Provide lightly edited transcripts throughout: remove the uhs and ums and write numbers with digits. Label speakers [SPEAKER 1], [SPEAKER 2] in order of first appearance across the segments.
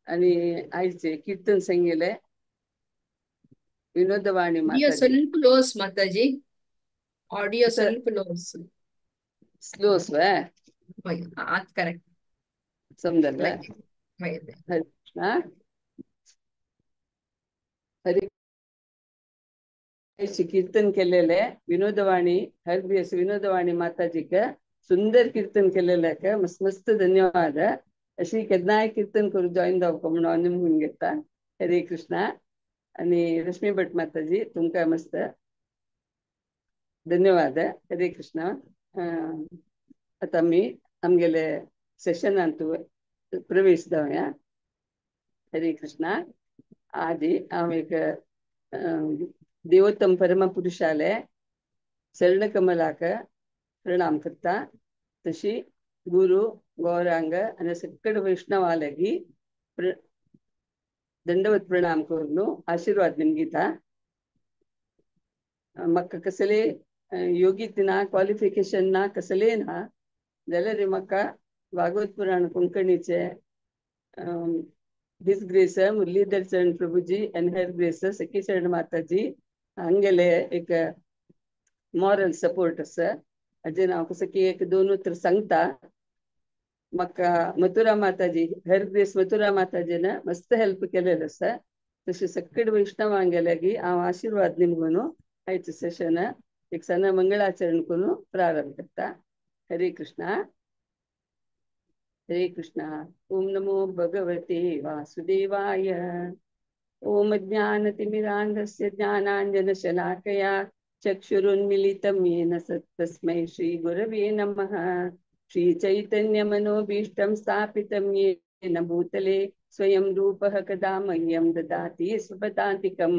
[SPEAKER 1] आणि आयचे कीर्तन सांगितले विनोदवाणी
[SPEAKER 2] ऑडिओ
[SPEAKER 1] माताजी.
[SPEAKER 2] ಸ್ವಲ್ಪ ಲೋಸ್ ಮಾತಾಜಿ, ಆಡಿಯೋ ಸ್ವಲ್ಪ ಲೋಸ್.
[SPEAKER 1] ಸ್ಲೋಸ್
[SPEAKER 2] ಆತ್ ಕರೆಕ್ಟ್.
[SPEAKER 1] समजलं. हरे कृष्णा. हरी कीर्तन केलेले विनोदवाणी हरग्रेस विनोदवाणी माताजीक सुंदर कीर्तन केलेले मस्त मस्त धन्यवाद. अशी केन्नाय कीर्तन करू जॉईन जावपा म्हणून हांव निमगून घेता. हरे कृष्णा. आणि रश्मी भट माताजी तुमकां मस्त धन्यवाद. हरे कृष्णा. आतां आमी आमगेले सेशनांत प्रवेश जावया. हरे कृष्णा. आदी हांव एक देवोत्तम परमपुरुषाले शरणकमलाक प्रणाम करता. तशी गुरु गौरांग आनी सकड वैष्णवालगी दंडवत प्रणाम करून आशीर्वाद निमगिता. म्हाका कसले योग्यते ना, क्वॉलिफिकेशन ना, कसले ना जाल्यार म्हाका भागवत पुराण कोंकणीचे his grace Muralidhar Charan Prabhuji and her grace Sakhi Charan Mataji हांगेले एक मॉरल सपोर्ट आसा. हाजेर हांव कसं की एक दोन उतर सांगता. म्हाका मथुरा माताजी हर ग्रेस मथुरा माताजीन मस्त हेल्प केलेलं आसा. तशें सकड वैष्णवांगेले हांव आशीर्वाद निमगून आयचें सेशन एक सण मंगळाचरण करून प्रारंभ करता. हरे कृष्णा. हरे कृष्णा. ओम नमो भगवते वासुदेवाय. ओम ज्ञानतिमिरान्धस्य ज्ञानाञ्जनशलाकया चक्षुरुन्मिलितं येन तस्मै श्रीगुरवे नमः. श्रीचैतन्यमनोभीष्टं स्थापितं येन भूतले स्वयं रूपः कदा मह्यं ददाति स्वपदान्तिकं.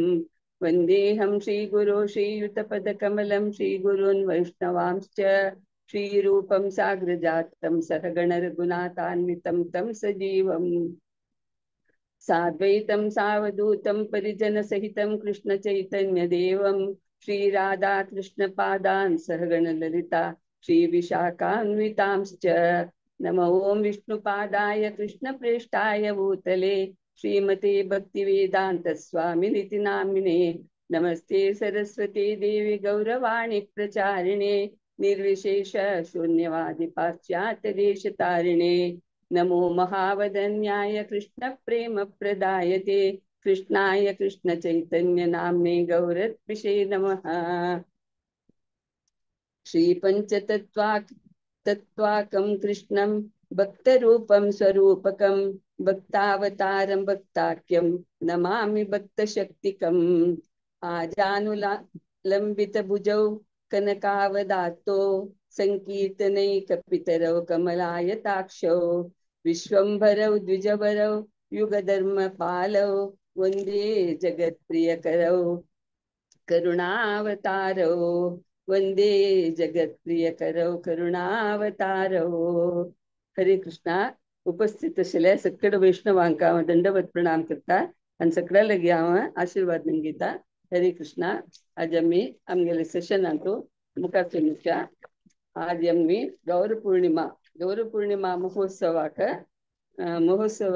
[SPEAKER 1] वन्देऽहं श्रीगुरो श्रीयुतपदकमलं श्रीगुरून् वैष्णवांश्च श्रीरूपं साग्रजातं सहगणरघुनाथान्वितं तं सजीवं साद्वैतं सावधूतं परिजनसहितं कृष्णचैतन्यदेवं श्रीराधाकृष्णपादान् सहगणललिता श्रीविशाखान्वितांश्च. नमो ॐ विष्णुपादाय कृष्णप्रेष्ठाय भूतले श्रीमते भक्तिवेदान्तस्वामिनिति नामिने. नमस्ते सरस्वती देवी गौरवाणी प्रचारिणे निर्विशेष शून्यवादी पाश्चात्य देशतारिणे. नमो महावदन्याय कृष्ण प्रेम प्रदायते कृष्णाय कृष्ण चैतन्य नाम्ने गौरद्विषे नमः. श्री पंचतत्त्वाकं कृष्णं भक्तरूपं स्वरूपकं भक्तावतारं भक्ताख्यं नमामि भक्तशक्तिकम्. आजानुलंबितभुजौ कनकावदातो संकीर्तनैकपितरौ कमलायताक्षौ विश्वंभरौ द्विजवरौ युगधर्मपालौ वंदे जगत्प्रियकरौ करुणावतारौ वंदे जगत्प्रियकरौ करुणावतारौ. हरे कृष्णा. उपस्थित आशिल्ले सकड वैष्णवांक हांव दंडवत प्रणाम करता आनी सगळ्या लागीं हांव आशीर्वाद घेता. हरे कृष्णा. आज आमी आमगेले सेशनांत मुखार चलुया. आज आमी गौर पूर्णिमा, गौर पूर्णिमा महोत्सवाक महोत्सव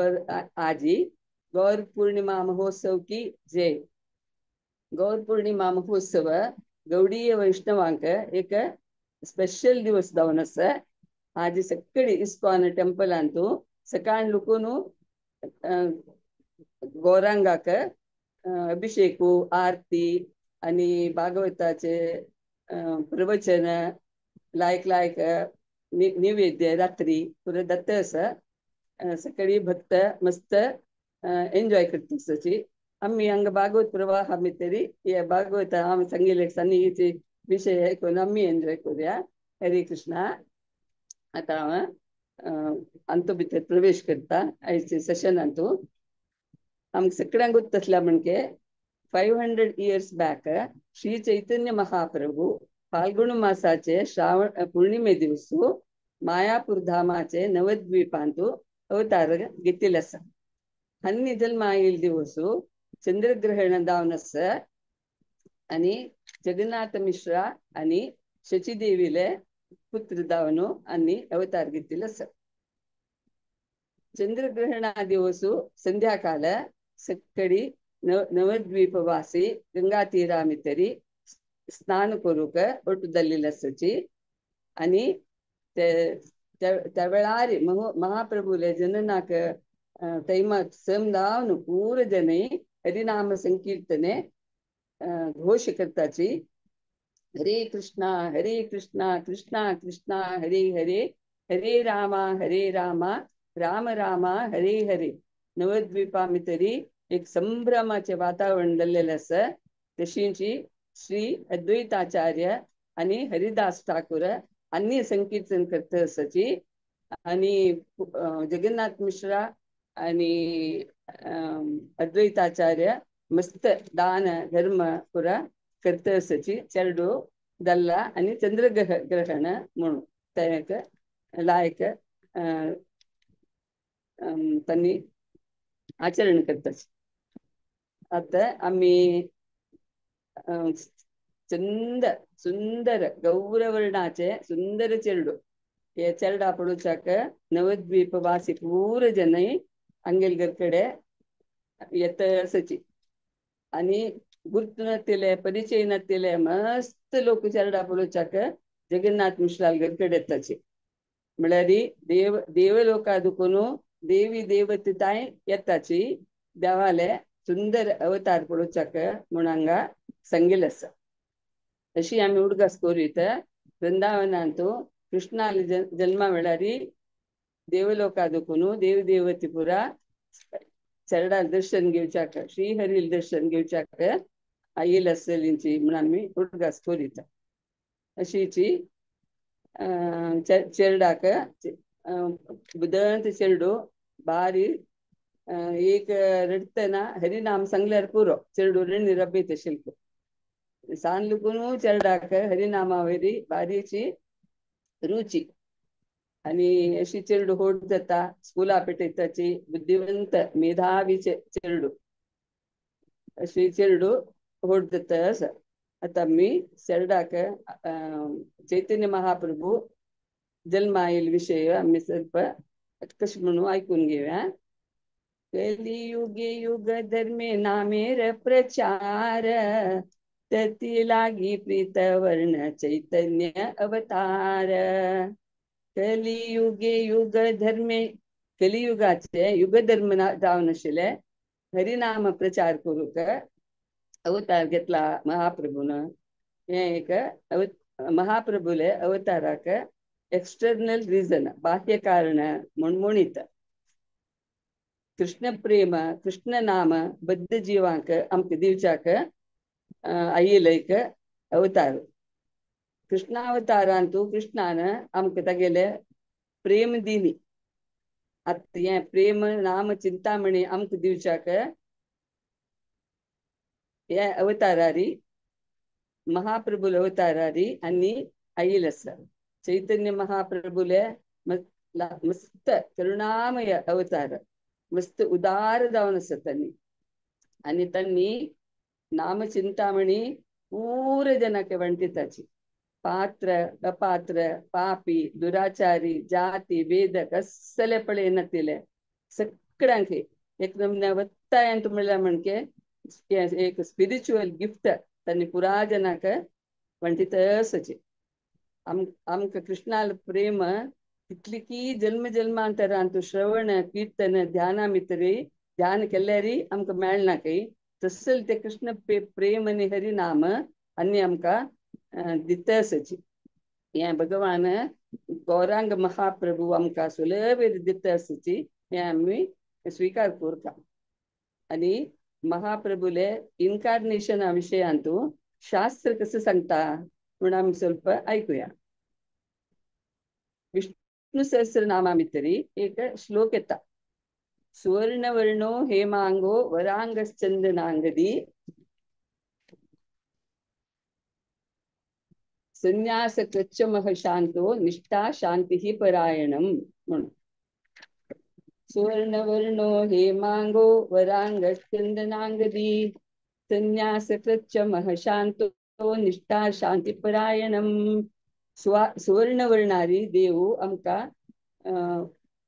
[SPEAKER 1] आजी गौर पूर्णिमा महोत्सव की जय. गौर पूर्णिमा महोत्सव गौडीय वैष्णवांक एक स्पेशल दिवस जावन आसा. आज सगळी इस्कॉन टेंपलांतू सकाळ लुकून गौरांगाक अभिषेक आरती आणि भागवताचे प्रवचन लायक लायक नैवेद्य रात्री पुरो दत्त आसा. सकाळी भक्त मस्त एन्जॉय करता तशी. आमी हांगा भागवत प्रवाह आमी तरी हे भागवत आमी सांगिल्ले सन्निहीचे विशय आयकून आमी एन्जॉय करूया. हरे कृष्णा. आतां हांव अंतू भितर प्रवेश करता आयचे सेशनांतू. आमकां सगळ्यांक गोत्त आसल्या म्हणजे 500 इयर्स बॅक श्री चैतन्य महाप्रभू फाल्गुन मासाचे श्रावण पूर्णिमे दिवसू मायापूर धामाचे नवद्वीपांतू अवतार घेतिल्ले आसा. हन्नी जन्म आयिल्ले दिवसू चंद्रग्रहण जावन आसा आनी जगन्नाथ मिश्रा आनी शचीदेवीले पुत्र जावन आनी अवतार घेतिल्ले आसा. चंद्रग्रहणा दिवसू संध्याकाल सक्कडी नवद्वीपवासी गंगा तीरा भितरी स्नान करूंक ओटू जाल्ली आसाची आनी त्या वेळार महाप्रभूले जननाक तैमात सम लावन पूर जनय हरिनाम संकीर्तने घोष करताची. हरे कृष्णा हरे कृष्णा कृष्णा कृष्णा हरे हरे हरे रामा हरे रामा राम रामा हरे हरे. नवद्वीपा भितरी एक संभ्रमाचें वातावरण जाल्लेलें आसा. तशींची श्री अद्वैताचार्य आनी हरिदास ठाकूर आनी संकीर्तन करता आसाची आनी जगन्नाथ मिश्रा आनी अद्वैताचार्य मस्त दान धर्म पुरा करता आसाची. चेरडो दल्ला आनी चंद्रग्रह ग्रहण म्हणून तें लायक तांणी आचरण करताची. आतां आमी चंद सुंदर गौरवर्णाचे सुंदर चेरडो हे चेरडा पळोवच्याक नवद्वीपवासी पूर जनय अंगेल कडे येत आसाची आनी गुर्त नातिले परिचय नातिले मस्त लोक चेरडा पळोवच्याक जगन्नाथ मिश्राल घरकडे येताची. म्हळ्यार देव देवलोका दुखून देवी देवताय येताची देवाले सुंदर अवतार पळोवच्याक म्हूण हांगा सांगिल्लें आसा. अशी आमी उडगास करूत वृंदावनांतू कृष्णाले जल्मा वेळार देवलोका दुखून देव देवती पुरा चरडाल दर्शन घेवच्याक श्रीहरील दर्शन घेवच्याक आयिल्ले आसतलींची म्हूण आमी उडगास करीता. अशीची चेरडाक बुदंत चेरडो बारी एक रडटना हरिनाम सांगल्यार पुरो चेरडो रणि रब्बीत शिल्प सान लुकून चेरडाक हरिनामा वयली बारीची रुची आनी अशी चेरडू होट जाता स्कुला पेटयताची बुद्धिवंत मेधावी चेरडू अशी चेरडू होट जाता आसा. आतां आमी चेरडाक चैतन्य महाप्रभू जल्मा आयिल्लो विशय आमी ಸ್ವಲ್ಪ कशें म्हणून आयकून घेवया. कलियुगे युग धर्मे नामेर प्रचार तती लागी प्रीतवर्ण चैतन्य अवतार. कलियुगे युग धर्मे कलियुगाचे युगधर्म जावन आशिल्ले हरिनाम प्रचार करूंक अवतार घेतला महाप्रभून. हें एक महाप्रभूले अवताराक एक्सटर्नल रिजन बाह्य कारण म्हूण म्हणीत. कृष्ण प्रेम कृष्ण नाम बद्ध जिवांक आमकां दिवच्याक आयिल्लो एक अवतार. कृष्णावतारांतू कृष्णान आमकां तागेले प्रेम दिली. आतां हें प्रेम नाम चिंतामणी आमकां दिवच्याक हे अवतारारी महाप्रभूले अवतारारी आनी आयिल्लें आसा. चैतन्य महाप्रभूले मस्त करुणामय अवतार मस्त उदार जावन आसा तांणी आनी तांणी नामचिंतामणी पूर जनाक वांटिताची. पात्र अपात्र पापी दुराचारी जाती वेद कसले पळयनातिले सगळ्यांक एक नमून्या वत्तायंत म्हणल्यार म्हणके एक स्पिरिच्युअल गिफ्ट तांणी पुरा जनाक वांटित आसाचे. आमकां कृष्णाल प्रेम कितली की जन्म जन्मांतरांत श्रवण कीर्तन ध्याना भितरी ध्यान केल्यारी आमकां मेळना खंय तसल ते कृष्ण प्रेम आनी हरिनाम आनी आमकां दिता आसाची. हें भगवान गौरांग महाप्रभू आमकां सुलभ दिता आसाची हें आमी स्विकार करता. आनी महाप्रभूले इनकार्नेशना विशयांतू शास्त्र कसं सांगता म्हूण आमी ಸ್ವಲ್ಪ आयकुया. विष्णु सहस्रनामा भितरी एक श्लोक येता. सुवर्णवर्णो हेमांगो वरांगश्चंदनांगदी संन्यास कृच्छमः शांतो निष्ठा शांतिः परायणम म्हणून. सुवर्णवर्णो हेमांगो वरांगश्चंदनांगदी संन्यास कृच्छमः शांतो निष्ठा शांती परायणम. सुवर्णवर्णारी देव आमकां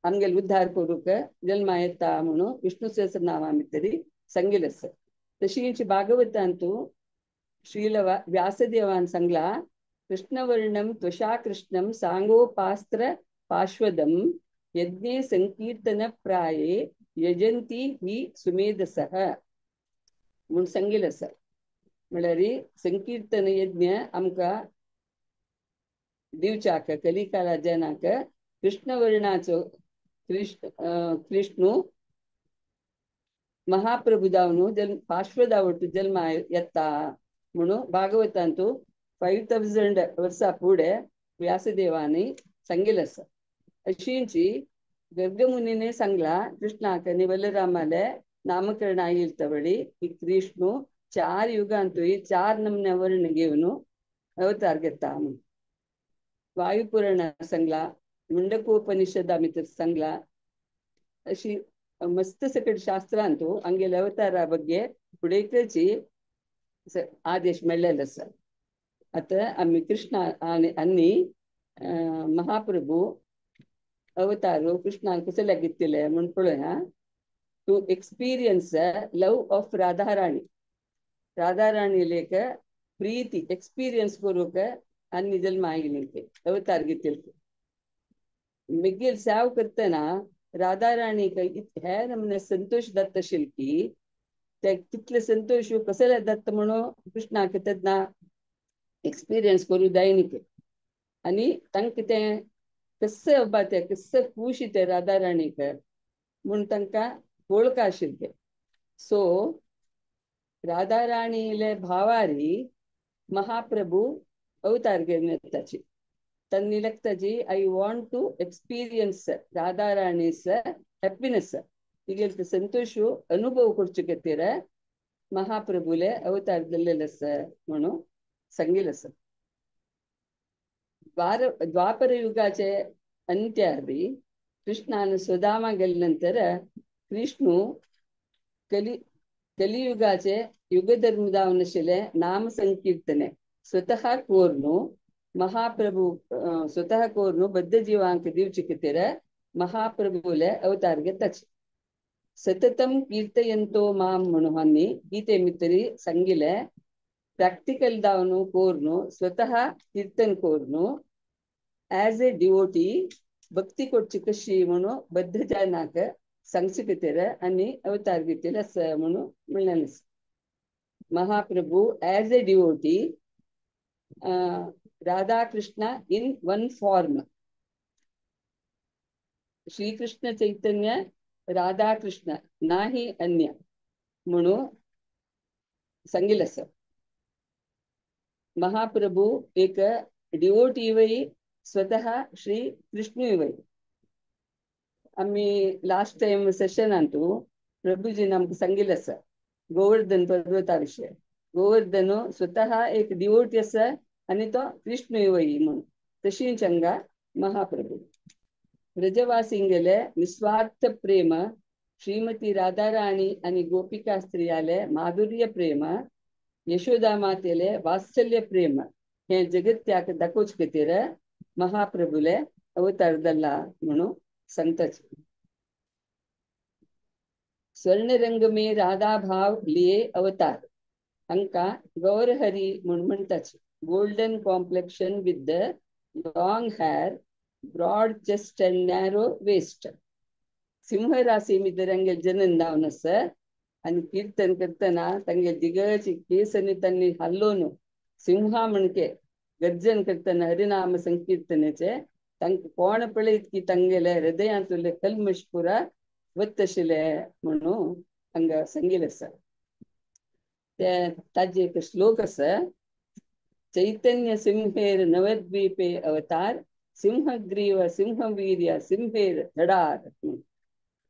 [SPEAKER 1] आमगेले उद्धार करूंक जल्मा येता म्हणून विष्णू सहस्रनामा भितरी सांगिल्लें आसा. तशींच भागवतांतू श्रील व्यासदेवान सांगला कृष्णवर्णम त्वशा कृष्णम सांगोपास्त्र पार्श्वदम यज्ञे संकीर्तन प्राये यजंती ही सुमेधसः म्हूण सांगिल्लें आसा. म्हळ्यार संकीर्तन यज्ञ आमकां दिवच्याक कलिकाला जनाक कृष्णवर्णाचो कृष्णू महाप्रभु जावन जल्म पार्श्वदावटू जल्मा येता म्हणून भागवतांतू 5000 वर्सां फुडें व्यासदेवांनी सांगिल्लें आसा. अशींची गर्गमुनीने सांगला कृष्णाक आनी बलरामाले नामकरण आयल तवळी की कृष्णू 4 युगांतूय 4 नमूने वर्ण घेवन अवतार घेता म्हणून. वायुपुराणा सांगला, मुंडकोपनिषदा भितर सांगला, अशी मस्त सकट शास्त्रांतू आमगेल्या अवतारा ಬಗ್ಗೆ फुडेकची आदेश मेळ्ळेलो आसा. आतां आमी कृष्ण आनी महाप्रभू अवतार कृष्णान कसो लागितले म्हूण पळोवया. To experience love of Radharani, Radharani lake Preeti experience करूंक आनी जल्म आयिल्ले अवतार घेतिल्ले. मिगेल सेव करतना राधाराणीक हे नमूने संतोष दत्त आशिल्ली की ते कितले संतोष कसले दत्त म्हणून कृष्णाक तेन्ना एक्सपिरियन्स करूं जाय न्ही. आनी तांकां तें कस्से अब्बा ते कस्से खूश ते राधाराणीक म्हूण तांकां वळख आशिल्लें. सो राधाराणीले भावारी महाप्रभू अवतार घेवन येताची. तांणी लागताची I want to experience Radharani's happiness, तिगेले संतोष अनुभव करचे खातीर महाप्रभूले अवतार दिल्लेले आसा म्हणून सांगिल्लें आसा. द्वापर युगाचे अंत्यारी कृष्णान सुदामा गेले नंतर कृष्णू कलियुगाचे युगधर्म जावन आशिल्ले नाम संकीर्तने स्वतः कोर्नु महाप्रभू स्वतः कोर्नु बद्ध जीवांक दिवचे खातीर महाप्रभूले अवतार घेताचे. सततम कीर्तयंतो माम म्हणून हांणी गीते भितरी सांगिल्लें. प्रॅक्टिकल जावन कोर्नु स्वतः कीर्तन कोर्नु एज ए डिवोटी भक्ती करची कशी म्हणून बद्ध जनाक सांगचे खातीर आनी अवतार घेतिल्ले आसा म्हणून म्हणलेलें आसा. Mahaprabhu as a devotee Radha Krishna in one form, Shrikrishna Chaitanya Radha Krishna नाही अन्य म्हणून सांगिल्लें आसा. महाप्रभू एक डिवोटी वय स्वतः श्री कृष्णूय वय. आमी लास्ट टायम सेशनांतू प्रभुजीन आमकां सांगिल्लें आसा गोवर्धन पर्वता विशय. गोवर्धन स्वतः एक डिवोटी आसा आनी तो कृष्णूय वय म्हणून. तशींच हांगा महाप्रभू ब्रजवासिंगेले निस्वार्थ प्रेम, श्रीमती राधाराणी आनी गोपिका स्त्रियाले माधुर्य प्रेम, यशोदा मातेले वात्सल्य प्रेम हे जगत्याक दाखोवचे खातीर महाप्रभूले अवतार दिला म्हणून सांगताच. स्वर्णरंग में राधा भाव लिए अवतार हांकां गौरहरी म्हूण म्हणटाच. Golden complexion with the long hair, broad chest and narrow waist. Singh राशी भितर हांगेले जनन जावन आसा आनी कीर्तन करतना तांगे दिगची केस आनी तांणी हालोवन सिंहा म्हणके गर्जन करतना हरिनाम संकीर्तनेचे तांकां कोण पळयत की तांगेले हृदयांतले कल्मश पुरा वत्तशिले म्हणून हांगा सांगिल्लें आसा. ते ताजे एक श्लोक आसा. चैतन्य सिंहेर नवद्वीपे अवतार सिंहग्रीव सिंहवीर्य सिंहेर धडार.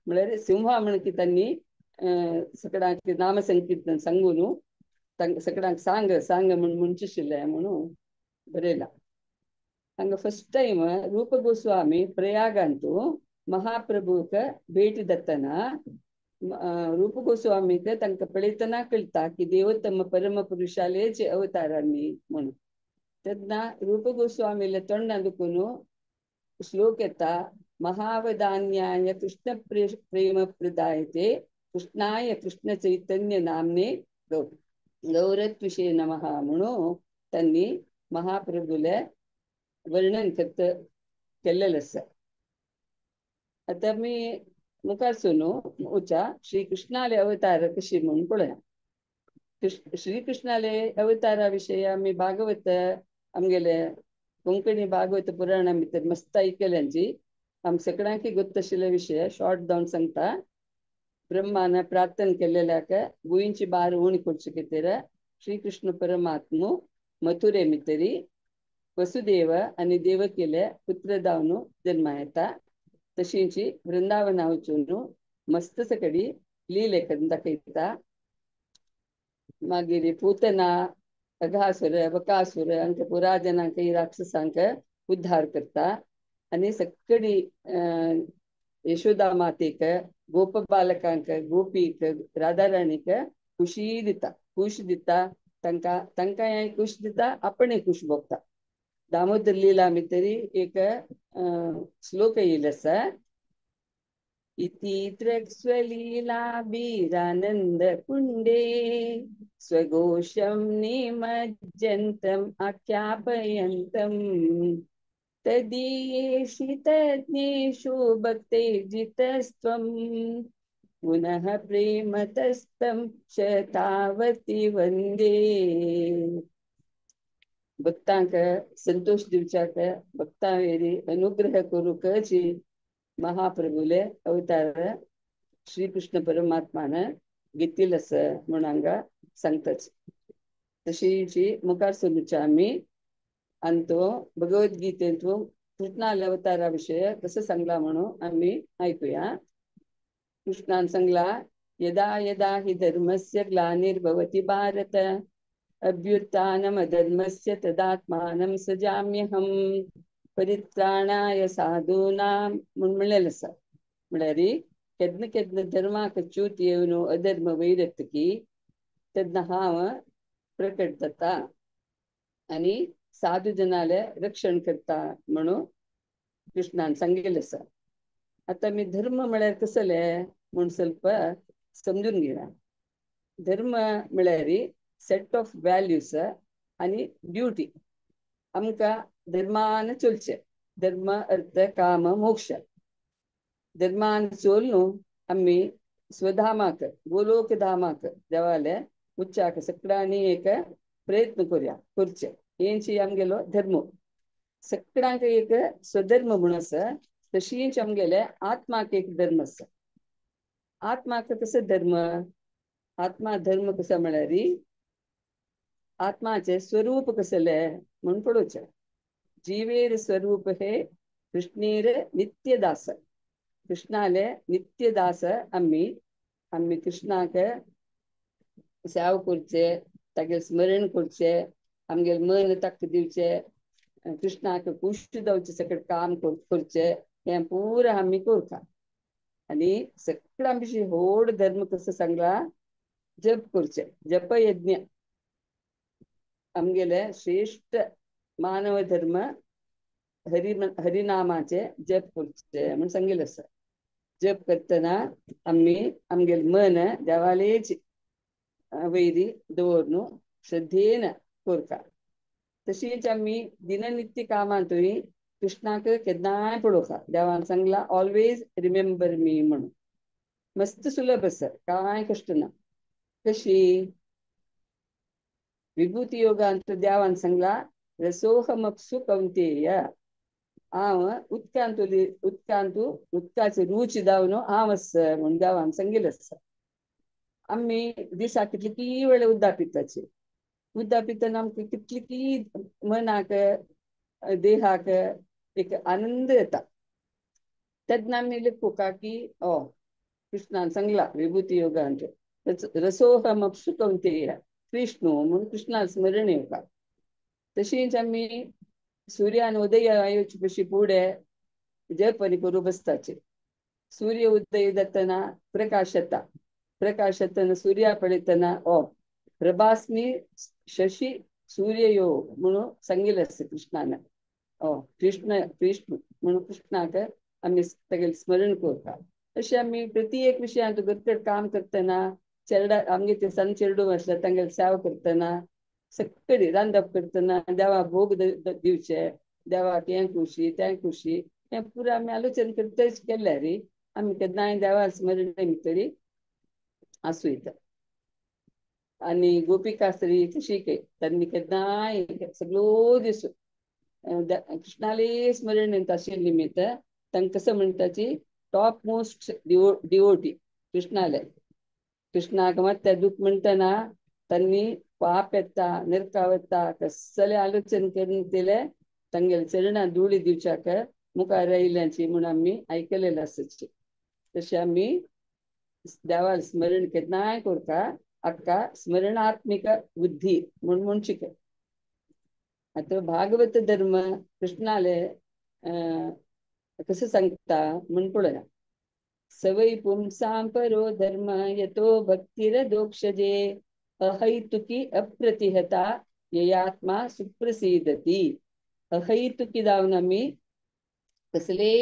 [SPEAKER 1] म्हळ्यार सिंहा म्हण की तांणी सगळ्यांक नामसंकीर्तन सांगून सगळ्यांक सांग सांग म्हूण म्हणचे आशिल्लें म्हणून बरयलां. हांगा फर्स्ट टायम रूप गोस्वामी प्रयागांतू महाप्रभूक भेटी दत्तना रूप गोस्वामीक तांकां पळयतना कळटा की देवोत्तम परम पुरुषालेच अवतारांनी म्हणून. तेन्ना रूप गोस्वामीले तोंडां दुखून श्लोक येता महावदान्याय कृष्ण प्रेम प्रदायते कृष्णाय कृष्ण चैतन्य नामने गौरत्विषे नमः म्हणून त्यांनी महाप्रभूले वर्णन करत केल्लेलें आसा. आतां आमी मुखार सरून वचा श्रीकृष्णाले अवतार कशी म्हणून पळोवया. श्रीकृष्णाले अवतारा विशयी आमी भागवत आमगेले कोंकणी भागवत पुराणा भितर मस्त आयकल्यांची आम सगळ्यांकी गोत्त आशिल्ले विशय शॉर्ट जावन सांगता. ब्रह्मान प्रार्थना केल्लेल्याक गोंयची बार उणी करचे खातीर श्रीकृष्ण परमात्मो मथुरे भितरी वसुदेव आनी देवकीले पुत्र जावन जन्मा येता. तशींची वृंदावना वचून मस्त सकडी लीले करून दाखयता. मागीर पूतना अघासुर बकासुर हांकां पुराजनांक राक्षसांक उद्धार करता आनी सगळी यशोदा मातेक गोप बालकांक गोपीक राधाराणीक खुशी दिता खुश दिता तांकां तांकां खुश दिता आपणें खुश भोगता. दामोदर लीला भितरी एक श्लोक येयलो आसा. इति त्र्यक्स्वलीलाभिरानन्द कुण्डे स्वघोषं निमज्जन्तम् आख्यापयन्तम् तदीयेषितज्ञेषु भक्तैर्जितस्त्वं पुनः प्रेमतस्तं शतावती वंदे. भक्तांक संतोष दिवच्याक भक्तांवेरी अनुग्रह करूंकची महाप्रभूले अवतार श्रीकृष्ण परमात्मान घेतिल्लो आसा म्हूण हांगा सांगताच. तशीची मुखार सरूच्या आमी आनी तो भगवद्गीतेंतू कृष्णाल्या अवतारा विशय कसं सांगला म्हणून आमी आयकुया. कृष्णान सांगला यदा यदा हि धर्मस्य ग्लानिर्भवति भारत अभ्युत्थानमधर्मस्य तदात्मानं सजाम्यहं परित्राणाय साधूनां म्हूण म्हणलेलें आसा. म्हळ्यार केन्ना केन्ना धर्माक च्यूत येवन अधर्म वयर येतकी तेन्ना हांव प्रकट जाता आनी साधू जनाले रक्षण करता म्हणून कृष्णान सांगिल्लें आसा. आतां आमी धर्म म्हळ्यार कसले म्हूण ಸ್ವಲ್ಪ समजून घेया. धर्म म्हळ्यार सेट ऑफ व्हॅल्यूज आनी ड्युटी. आमकां धर्मान चलचें. धर्म अर्थ काम मोक्ष. धर्मान चोल आमी स्वधामाक गोलोक धामाक देवाले उच्चाक सगळ्यांनी एक प्रयत्न करुया करचे हेंची आमगेलो धर्म. सगळ्यांक एक स्वधर्म म्हूण आसा तशीच आमगेले आत्माक एक धर्म आसा. आत्माक कसो धर्म? आत्मा धर्म कसो म्हळ्यार आत्माचे स्वरूप कसले म्हूण पळोवचें. जीवेर स्वरूप हे कृष्णेर नित्यदास. कृष्णाले नित्यदास आमी आमी कृष्णाक सेवा करचे तागेलें स्मरण करचें आमगेलें मन ताका दिवचें कृष्णाक खुश जावचें सगळें काम करचें हें पुरा आमी करता. आनी सगळ्यां विशीं व्हड धर्म कसो सांगला जप करचें. जपयज्ञ आमगेले श्रेष्ठ मानव धर्म हरि हरिनामाचे जप करचे म्हूण सांगिल्लें आसा. जप करतना आमी आमगेलें मन देवालेच वयरी दवरून श्रद्धेन करता. तशीच आमी दिननित्य कामांतूय कृष्णाक केन्नाय पळोवता. देवान सांगला ऑलवेज रिमेंबर मी म्हणून. मस्त सुलभ आसा कांय कश्ट ना. कशी विभूती योगांत देवान सांगला रसोहमप्सु कौंतेय हांव उदकांतु उदकांतु उदकाची रूच जावन हांव आसा म्हूण देवान सांगिल्लें आसा. आमी दिसाक कितली वेळ उदक पिताची. उदक पितना आमकां कितली मनाक देहाक एक आनंद येता. तेन्ना आमी लेखुका की ओ कृष्णान सांगला विभूती योगांत रसोहमप्सु कौंतेय कृष्ण म्हणून कृष्णान स्मरण येवपाक. तशीच आमी सूर्यान उदय येवचे पशी फुडें जप आनी करूं बसताचे. सूर्य उदय जातना प्रकाश येता. प्रकाश येतना सूर्या पळयतना ओ प्रभास्मी शशी सूर्य यो म्हणून सांगिल्लें आसा कृष्णान. ओ कृष्ण कृष्ण म्हणून कृष्णाक आमी तागेलें स्मरण करता. अशें आमी प्रति एक विशयांत घरकड काम करतना चेरडा आमगे ते सन चेरडू आसल्यार तांगेले सेवा करतना सगळी रांदप करतना देवाक भोग दिवचे, देवाक हें खुशी तें खुशी हें पुरा आमी आलोचन करतच केल्यार आमी केन्नाय देवा स्मरण भितरी आसूं येता. आनी गोपिकास्त्री तशी तांणी केन्नाय सगळो दीस कृष्णाले स्मरण आशिल्ले निमित्त तांकां कसं म्हणटाची टॉप मोस्ट डिवोटी कृष्णाले. कृष्णाक मात त्या दूख म्हणटना तांणी पाप येता नरका वता कसले आलोचन करून दिले तांगेले चरणां धुळी दिवच्याक मुखार आयिल्ल्याची म्हूण आमी आयकलेलें आसची. तशें आमी देवाक स्मरण केन्नाय करता हाका स्मरणात्मिक बुद्धी म्हूण म्हणची. आतां भागवत धर्म कृष्णाले कसं सांगता म्हूण पळोवया. सवै पुंसां परो धर्म यतो भक्तिरदोक्षजे अहैतुकी अप्रतिहता ययात्मा सुप्रसीदती. अहैतुकी जावन आमी कसले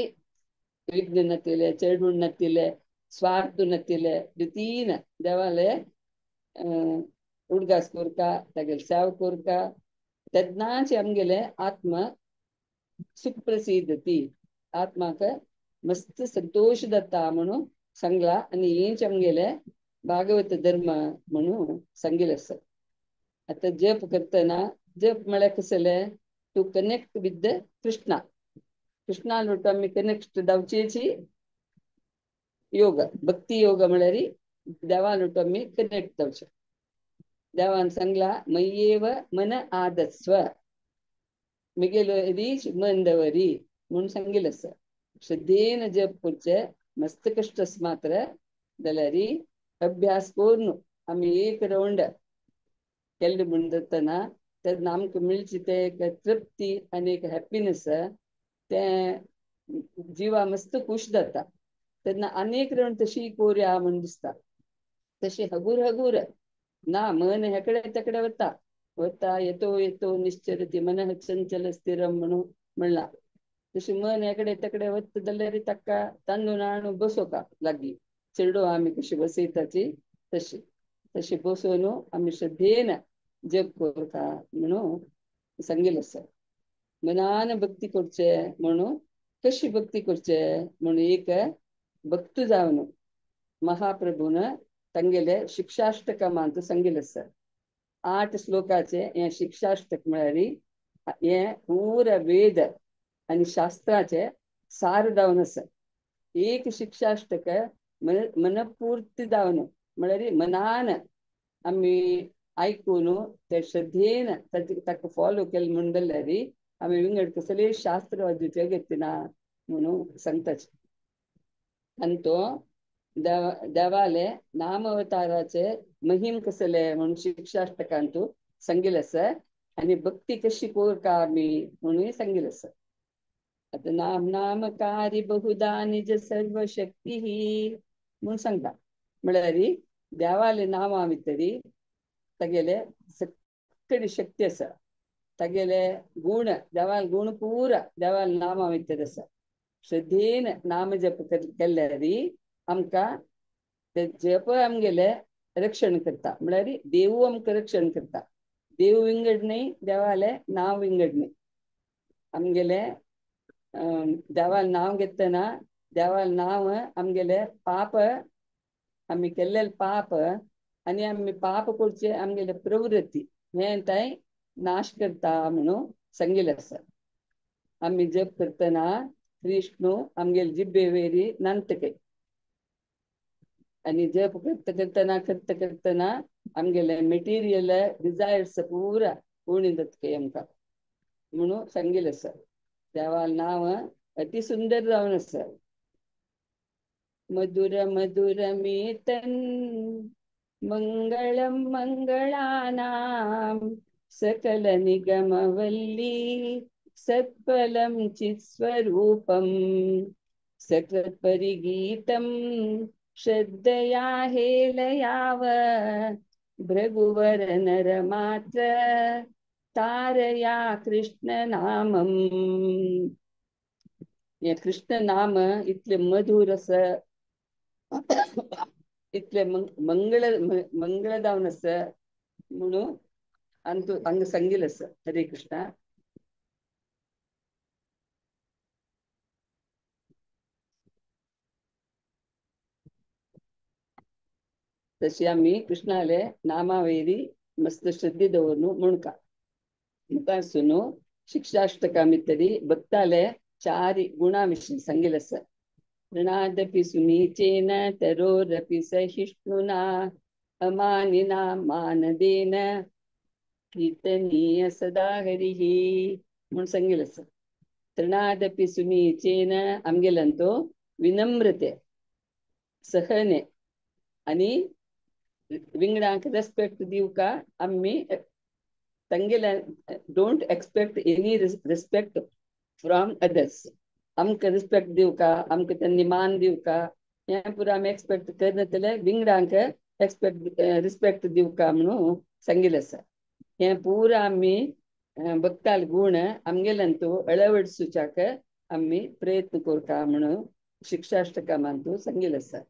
[SPEAKER 1] विघ्न नातिले चेडूण नातिले स्वार्थ नातिले रितीन देवाले उडगास करता तागेले सेवा करता तेन्नाच आमगेले आत्मा सुप्रसिद्धती आत्माक मस्त संतोष जाता म्हणून सांगला. आनी हेंच आमगेले भागवत धर्म म्हणून सांगिल्लें आसा. आतां जप करतना जप म्हळ्यार कसलें to connect with the Krishna. Krishna लोट आमी कनेक्ट जावचेची योग भक्ती योग म्हळ्यार देवा लोट आमी कनेक्ट जावचें. देवान सांगला मय्येव मन आदस्व मिगेलो रीच मन दवरी म्हणून सांगिल्लें आसा. श्रद्धेन जप करचें मस्त कश्ट मात्र जाल्यार अभ्यास करून आमी एक रावंड केल्ले म्हूण जातना तेन्ना आमकां मेळची ते एक तृप्ती आनी एक हॅप्पीनस तें जिवा मस्त खूश जाता. तेन्ना आनी एक रावंड तशी कोरया म्हूण दिसता. तशें हगूर हगूर ना मन हेकडे तेकडे वता वता येतो येतो निश्चरती मन चंचल स्थिरम म्हणून म्हणला. तशें मन हेकडे तेकडे वता जाल्यार ताका तांदूळ हाडून बसोवका लागीं चेडो आमी कशी बसयताची तशी तशी बसोवन आमी श्रद्धेन जप करता म्हणून सांगिल्लें आसा. मनान भक्ती करचे म्हणून कशी भक्ती करचे म्हणून एक भक्त जावन महाप्रभून तांगेले शिक्षाष्टकमांत सांगिल्लें आसा. 8 श्लोकाचे हें शिक्षाष्टक म्हळ्यार हें पुरा वेद आनी शास्त्राचे सार जावन आसा. एक शिक्षाष्टक मनपूर्ती जावन म्हळ्यार मनान आमी आयकून ते श्रद्धेन ताका फॉलो केलें म्हूण जाल्यार आमी विंगड कसले शास्त्र वाजूचे घेतना म्हणून सांगताचे. आनी तो देवाले नामअवताराचे महिम कसले म्हणून शिक्षाष्टकांतू सांगिल्लें आसा. आनी भक्ती कशी करता आमी म्हणून सांगिल्लें आसा. आतां नाम नामकारी बहुधा निज सर्व शक्ती म्हणून सांगता. म्हळ्यार देवाले नांवां भितरी तागेले सगळी शक्ती आसा. तागेले गुण देवाल गुण पुरा देवाल नांवां भितर आसा. श्रद्धेन नाम जप केल्यार आमकां ते जप आमगेले रक्षण करता. म्हळ्यार देवू आमकां रक्षण करता. देव विंगड न्हय देवाले नांव विंगड न्हय. आमगेले देवाल नांव घेतना देवाल नांव आमगेले पाप आमी केल्लेले पाप आनी आमी पाप करचे आमगेले प्रवृत्ती हें तांय नाश करता म्हणून सांगिल्लें आसा. आमी जप करतना विष्णू आमगेले जिब्बे वेरी नांतके आनी जप करता करतना करता करतना आमगेले मेटिरियल डिजायर्स पुरा उणी जातके आमकां म्हणून सांगिल्लें आसा. देवाल नांव अति सुंदर जावन आसा. मधुर मधुर मेतन मंगलम मंगळानाम सकल निगमवल्ली सत्फलं चित्स्वरूपं सकृत्परिगीतं श्रद्धया हेलयाव भृगुवर नरमात्र तारया कृष्ण नामम्. हें कृष्ण नाम इतलें मधूर आसा, इतलें मंगळ मंगळ जावन आसा म्हणून अंतू हांगा सांगिल्लें आसा. हरे कृष्णा. तशी आमी कृष्णाले नामावेरी मस्त श्रद्धे दवरून म्हणका. मुखार सुनो शिक्षाष्टका भितरी भक्ताले चार गुणा विशीं सांगिल्लें आसा. तृणादपि सुनीचेन तरोरपि सहिष्णुना अमानिना मानदेन कीर्तनीय सदा हरिः म्हूण सांगिल्लें आसा. तृणादपि सुनीचेन आमगेल्यान तो विनम्रते, सहने आनी विंगडांक रेस्पेक्ट दिवका आमी तांगेल्या don't expect any respect from others. आमकां रिस्पेक्ट दिवका, आमकां तांणी मान दिवका, हें पुरो आमी एक्सपेक्ट करनातले विंगडांक एक्सपेक्ट रिस्पेक्ट दिवका म्हणून सांगिल्लें आसा. हें पुरो आमी भक्ताल गूण आमगेल्यान तो अळवडसूच्याक आमी प्रयत्न करता म्हणून शिक्षाष्टकामांतू सांगिल्लें आसा.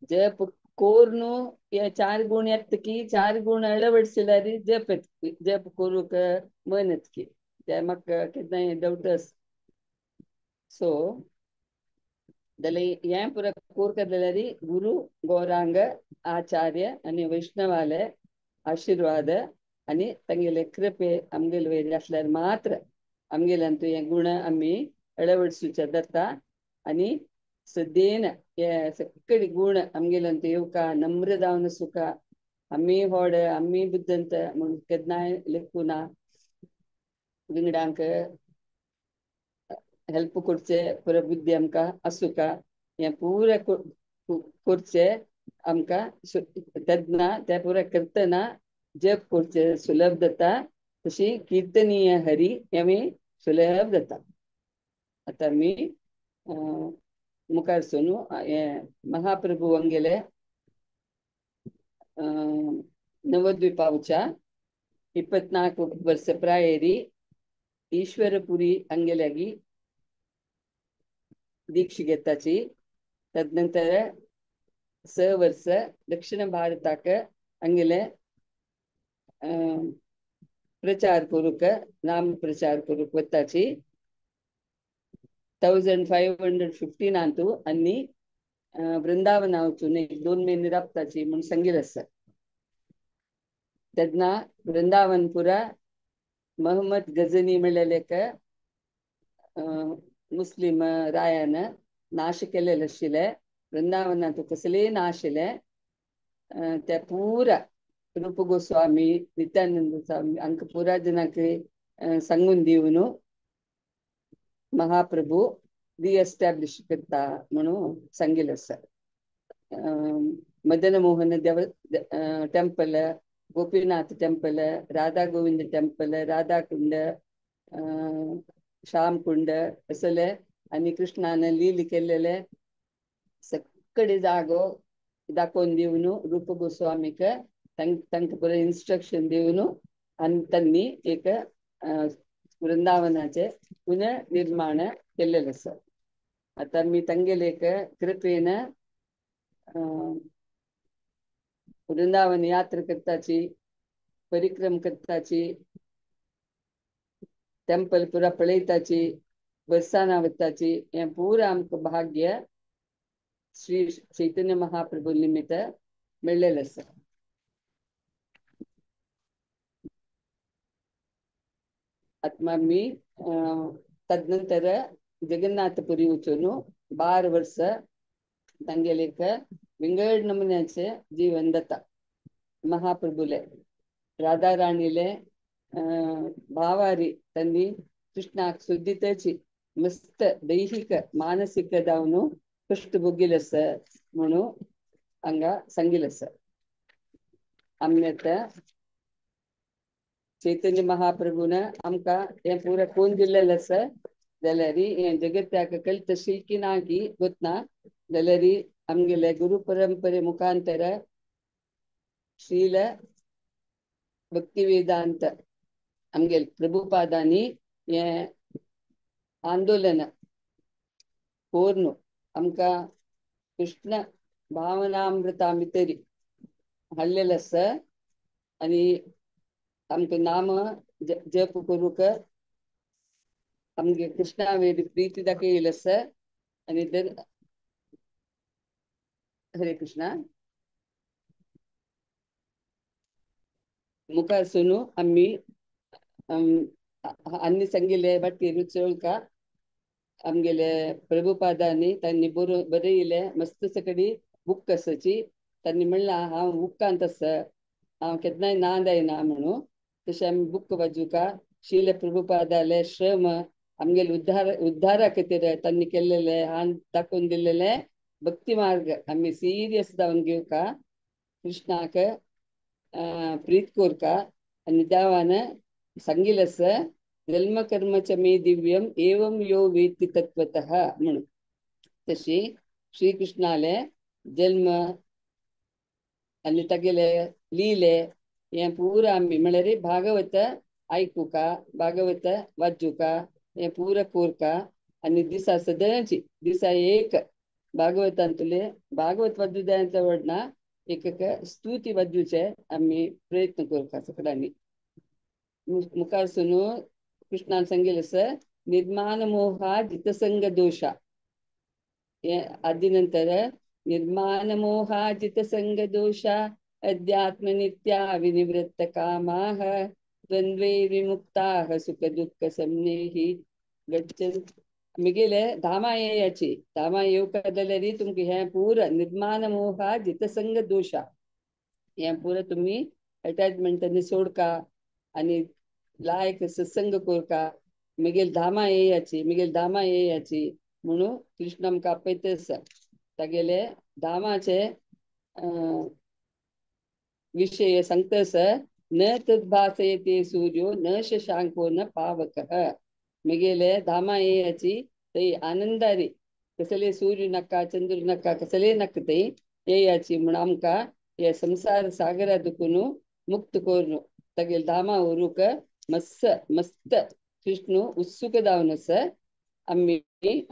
[SPEAKER 1] जप कोर्नु हे चार गुण येता की चार गुण अळवडशिल्यार जप येता, जप करूंक मन येता की ते म्हाका केन्नाय डावट आसा. सो जाल्यार हें पुरो करता जाल्यार गुरु गौरांग आचार्य आनी वैष्णवाले आशिर्वाद आनी तांगेले कृपे आमगेले वयर आसल्यार मात्र आमगेल्यान हें गुण आमी अळवडसूचे जाता आनी श्रद्धेन हे सगळे गुण आमगेल्यान येवका, नम्र जावन सुका, आमी व्हड आमी बुद्दंत म्हूण केन्नाय लेखूं ना. विंगडांक हेल्प करचे पुरो बुद्धी आमकां आसूका, हें पुरें करचें आमकां तेन्ना तें पुरो करतना जप करचें सुलभ जाता. तशी कीर्तनीय हरी हें आमी सुलभ जाता. आतां आमी मुखार सोनू हें महाप्रभू हांगेले नवद्वीपावच्या 24 वर्स प्रायेरी ईश्वरपुरी हांगेल्यागी दीक्षೆ घेताची. तदनंतर 6 वर्स दक्षिण भारताक हांगेले प्रचार करूंक, नाम प्रचार करूंक वताची. 1515 आनी वृंदावना वचून 1-2 म्हयने राबताची म्हूण सांगिल्लें आसा. तेन्ना वृंदावन पुरा महम्मद गजनी म्हणलेले एक मुस्लिम रायान नाश केलेले आशिल्ले. वृंदावनांत कसलेय ना आशिल्ले. त्या पुरा रूप गोस्वामी नित्यानंद स्वामी हांकां पुरा जनांक सांगून दिवन महाप्रभू रिएस्टॅब्लिश करता म्हणून सांगिल्लें आसा. Madan Mohan Deva temple, Gopinath temple, Radha Govind temple, Radha Kund, Shyam Kund असले आनी कृष्णान लील केल्लेले सगळे जागो दाखोवन दिवन रूप गोस्वामीक तांकां बरें इन्स्ट्रक्शन दिवन आनी तांणी एक वृंदावनाचें पुनर्निर्माण केल्लेलें आसा. आतां आमी तांगेले एक कृपेन वृंदावन यात्रा करताची, परिक्रम करताची, टेम्पल पुरा पळयताची, बरसाना वताची, हें पुरा आमकां भाग्य श्री चैतन्य महाप्रभू निमित्त मेळ्ळेलें आसा. आतां आमी तदनंतर जगन्नाथपुरी वचून 12 वर्स तांगेले एक विंगड नमुन्याचें जीवन जाता. महाप्रभूले राधा राणीले भावारी तांणी कृष्णाक सुद्दिताची मस्त दैहिक मानसीक जावन कश्ट भोगिल्ले आसा म्हणून हांगा सांगिल्लें आसा. आमी आतां चैतन्य महाप्रभून आमकां हें पुरो कोण दिल्लेलें आसा जाल्यार हें जगत्याक कळटशील की ना की गोतना जाल्यार आमगेले गुरु परंपरे मुखांतर श्रील भक्तिवेदांत आमगेले प्रभुपादांनी हें आंदोलन कोर्नु आमकां कृष्ण भावनामृता भितर हाडलेलें आसा आनी आमकां नाम जप करूंक आमगे कृष्णा वयर प्रीती दाखयलें आसा आनी हरे कृष्णा. मुखार सुनू आमी आनी सांगिल्ले वाटेर चलका आमगेले प्रभुपादांनी तांणी बरयले मस्त सकडी बूक आसाची. तांणी म्हणलां हांव बुकांत आसा, हांव केन्नाय ना जायना म्हणून. तशें आमी बूक वाजूका. शिल प्रभुपादाले श्रम आमगेले उद्धारा खातीर तांणी केल्लेले हांव दाखोवन दिल्लेले भक्ती मार्ग आमी सिरियस जावन घेवका, कृष्णाक प्रीत कोरका. आनी देवान सांगिल्लें आसा जन्म कर्म च मे दिव्यम एवं यो वेत्ति तत्वतः म्हणून. तशी श्रीकृष्णाले जन्म आनी तागेले लिले हें पुरा आमी म्हळ्यार भागवत आयकुका, भागवत वाचुका, हें पुरा कोरका. आनी दिसा सदांची दिसा एक भागवतांतले भागवत वाजू जाय व्हडना एक स्तुती वाजूचे आमी प्रयत्न करता सगळ्यांनी. मुखार सुनू कृष्णान सांगिल्लें आसा निर्माण मोहा जितसंग दोशा. हे आदी नंतर निर्माण मोहा जितसंग दोशा अध्यात्म नित्या विनिवृत्त कामाः द्वंद्वे विमुक्ताः सुख दुःख संनेहि गच्छन्. मिगेले धामा येयाची धामा येवका जाल्यार तुमकां हें पुरा निर्माण मोहा जितसंग दोशा हें पुरा तुमी अटॅचमेंटांनी सोडका आनी लायक सत्संग कोरका. मिगेल धामा येयाची, मिगेल धामा येयाची म्हणून कृष्ण आमकां आपयता आसा. तागेले धामाचे विशय सांगता आसा न तद्भासयते सूर्यो न शशांको न पावकः. मिगेले धामा येयाची थंय आनंदारी कसले सूर्य नाका चंद्र नाका कसले नाका थंय येयाची म्हूण आमकां हे संसार सागरा दुखून मुक्त करून तागेले धामा व्हरूंक मस्त मस्त कृष्ण उत्सुक जावन आसा. आमी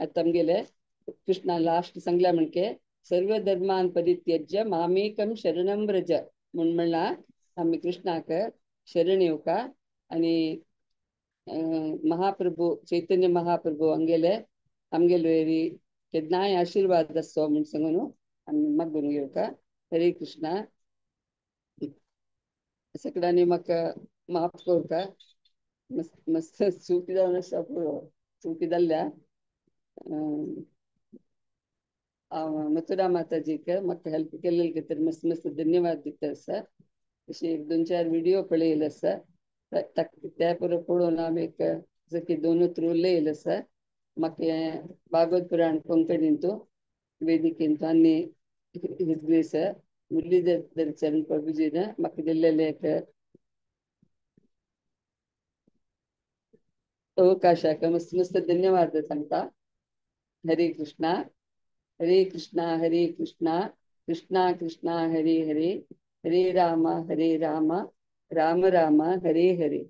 [SPEAKER 1] आतां आमगेले कृष्णा लास्ट सांगला म्हणके सर्व धर्मान परित्यज्य मामेकम शरणं व्रज म्हूण म्हणलां. आमी कृष्णाक शरण येवका आनी महाप्रभू चैतन्य महाप्रभू हांगेले आमगेले केन्नाय आशिर्वाद आसचो म्हूण सांगून आमी मागून घेवका. हरे कृष्णा. सगळ्यांनी म्हाका माफ करता, मस्त मस्त चुकी जावन आसा पुरो चुकी जाल्ल्या. मथुरा माताजीक म्हाका हेल्प केल्ले खातीर मस्त मस्त धन्यवाद दिता आसा. अशें एक दोन चार व्हिडिओ पळयले आसा त्या पुरो पळोवन हांव एक जकी दोन उतरां उलयलें आसा. म्हाका भागवत पुराण कोंकणींतू वेदिकेंतू आनी his grace Muralidhar चरण प्रभुजीन म्हाका दिल्लेलें एक अवकाशाक मस्त मस्त धन्यवाद सांगता. हरे कृष्णा हरे कृष्णा हरे कृष्णा कृष्णा कृष्णा हरे हरे, हरे राम राम राम हरे हरे.